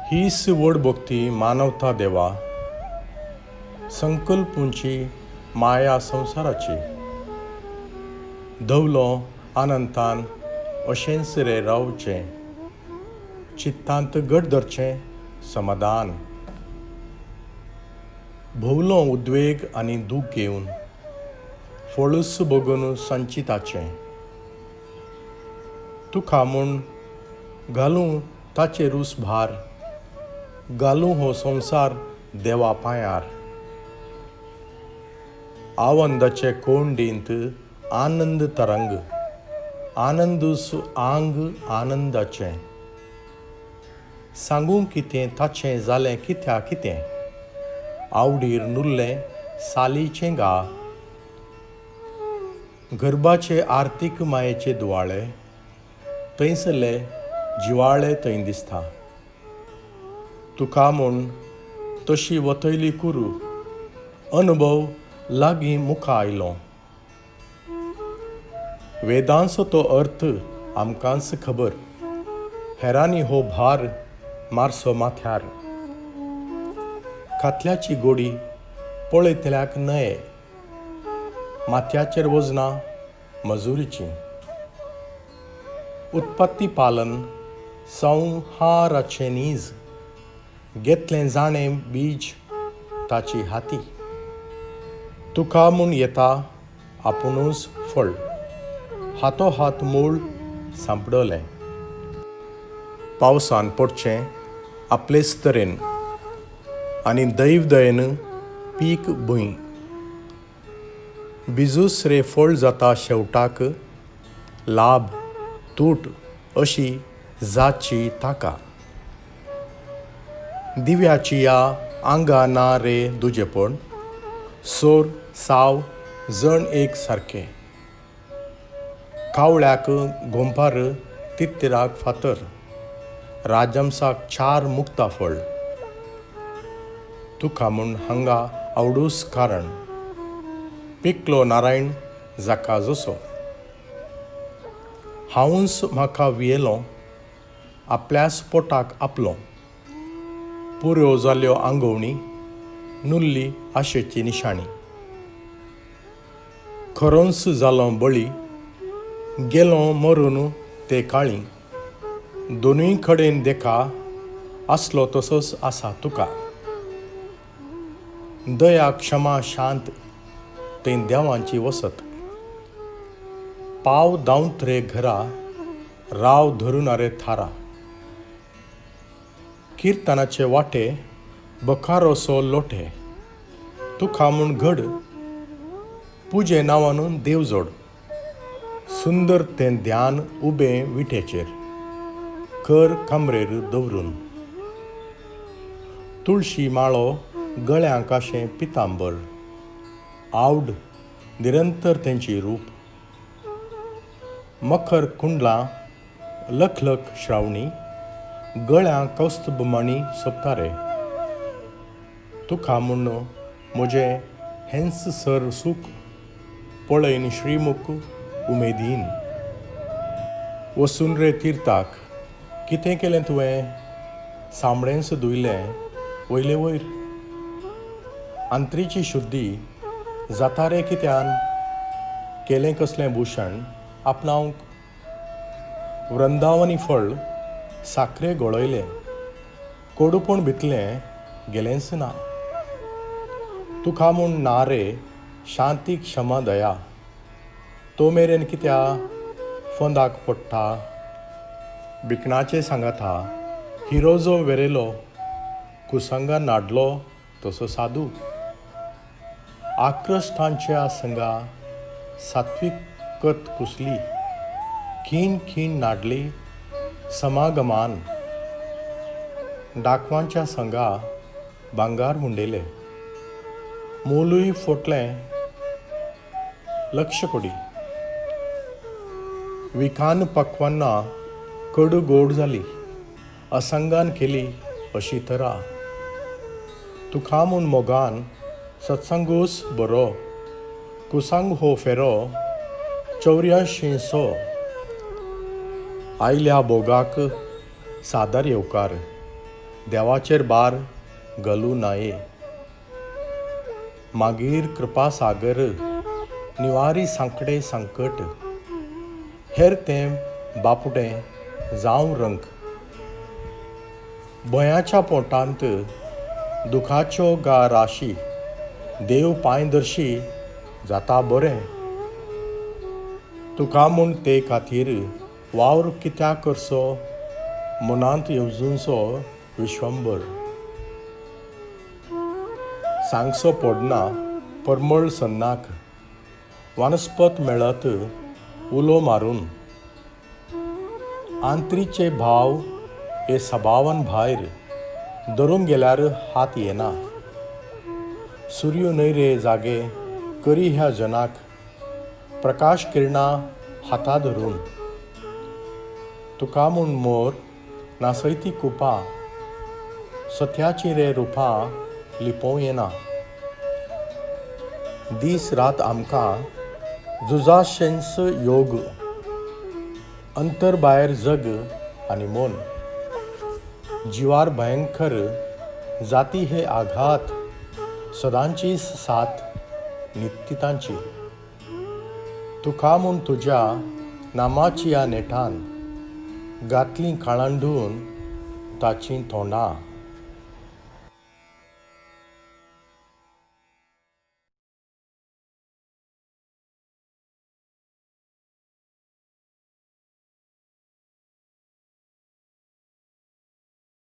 हीच व्हड भक्ती मानवता देवा, संकल्पूंची माया संवसाराची. धवलो अनंतान अशेंच रे रावचें, चित्तांत घट धरचें समाधान. भोवलो उद्वेग आनी दूख घेवन, फळूच भोगून संचिताचें. तुका म्हूण घालूं ताचेरूच भार, घालूं हो संवसार देवा पांयार. आनंदाचे कोंडींत आनंद तरंग, आनंदूच आंग आनंदाचें. सांगूं कितें ताचें जालें कित्या कितें, आवडीर नुल्लें सालीचें गा. गर्भाचे आर्थीक मायेचे दुवाळे, थंयसरले जिवाळे थंय दिसता. तुका म्हूण तशी वतयली कुरू, अनुभव लागीं मुखा आयलो. वेदांचो तो अर्थ आमकांच खबर, हेरांनी हो भार मारसो माथ्यार. खातल्याची गोडी पळयतल्याक न्हय, माथ्याचेर वजना मजुरीची. उत्पत्ती पालन संहाराचें नीज, घेतलें जाणें बीज ताची हाती. तुका म्हूण येता आपुणूच फळ, हातो हात मूळ सांपडलें. पावसान पडचें आपलेच तरेन आनी दैव दयेन पीक भूंय. बिजूस रे फळ जाता शेवटाक, लाभ तूट अशी जाची ताका. दिव्याची या आंगा ना रे दुजेपण, सोर साव जण एक सारकें. कावळ्याक गोंपार तित्तिराक फातर, राजहंसाक चार मुक्ता फळ. तुका म्हूण हांगा आवडूस कारण, पिकलो नारायण जाका जसो. हांवूच म्हाका वियेलो, आपल्याच पोटाक आपलो. पुऱ्यो जाल्यो आंगवणी, नुल्ली आशेची निशाणी. खरोंच जालो बळी, गेलो मरून ते काळी. दोनूय कडेन देखा, आसलो तसोच आसा तुका. दया क्षमा शांत थंय देवांची वसत. पाव धांवत रे घरा, राव धरून रे थारा. किर्तनाचे वाटे बखारोसो लोटे, तुका म्हूण घड पुजे नांवान देव जोड. सुंदर तें ध्यान उबें विटेचेर, कर कमरेर दवरून. तुळशी माळो गळ्यांक अशें पितांबर, आवड निरंतर तेंची रूप. मखर कुंडलां लखलख श्रावणी, गळ्यां कौस्तुभमणी सोबता रे. तुका म्हूण म्हजें हेंच सर सूख, पळयन श्रीमुख उमेदीन. वसून रे तिर्थाक कितें केलें तुवें, सांबळेंच धुयलें वयले वयर. आंतरीची शुद्धी जाता रे कित्यान, केलें कसलें भूशण आपणावंक. वृंदावनी फळ साखरे गोळयलें, कोडूपण भितलें गेलेंच ना. तुका म्हूण ना रे शांती क्षमा दया, तो मेरेन कित्या फोंदाक पडटा. बिकणाचे सांगाता हिरो जो वेरेलो, कुसंगा नाडलो तसो साधू. आक्रस्टांच्या संगा सात्विकत कुसली, खीण खीण नाडली समागमान. डाकवांच्या संगा भांगार हुंडेले, मोलूय फोटलें लक्ष कोडी. विखान पक्वांना कडू गोड जाली, असंगान केली अशी तरा. तुका म्हूण मोगान सत्संगूच बरो, कुसंग हो फेरो 84 सो. आयल्या भोगाक सादर येवकार, देवाचेर भार घालूं नये. मागीर कृपासागर निवारी सांकडे संकट, हेर तें बापुटें जावं रंक. भंयाच्या पोटांत दुखाच्यो गा राशी, देव पांय धरशी जाता बरें. तुका म्हूण ते खातीर वावर कित्याक करचो, मनांत येवजूनसो विश्वंभर. सांगचो पडना परमळ सन्नाक, वानस्पत मेळत उलो मारून. आंतरीचे भाव हे सभावान भायर, धरूंक गेल्यार हात येना. सूर्य न्हय रे जागे करी ह्या जनाक, प्रकाश किरणां हाता धरून. तुका म्हूण मोर नासयती कुपां, सत्याचीं रे रुपां लिपोवं येना. दीस रात आमकां झुजाशेंच योग, अंतर भायर जग आनी मन. जिवार भयंकर जाती हे आघात, सदांची साथ नित्य तांची. तुका म्हूण तुज्या नामाची ह्या नेटान, घातलीं काळंडून ताचीं तोंडां.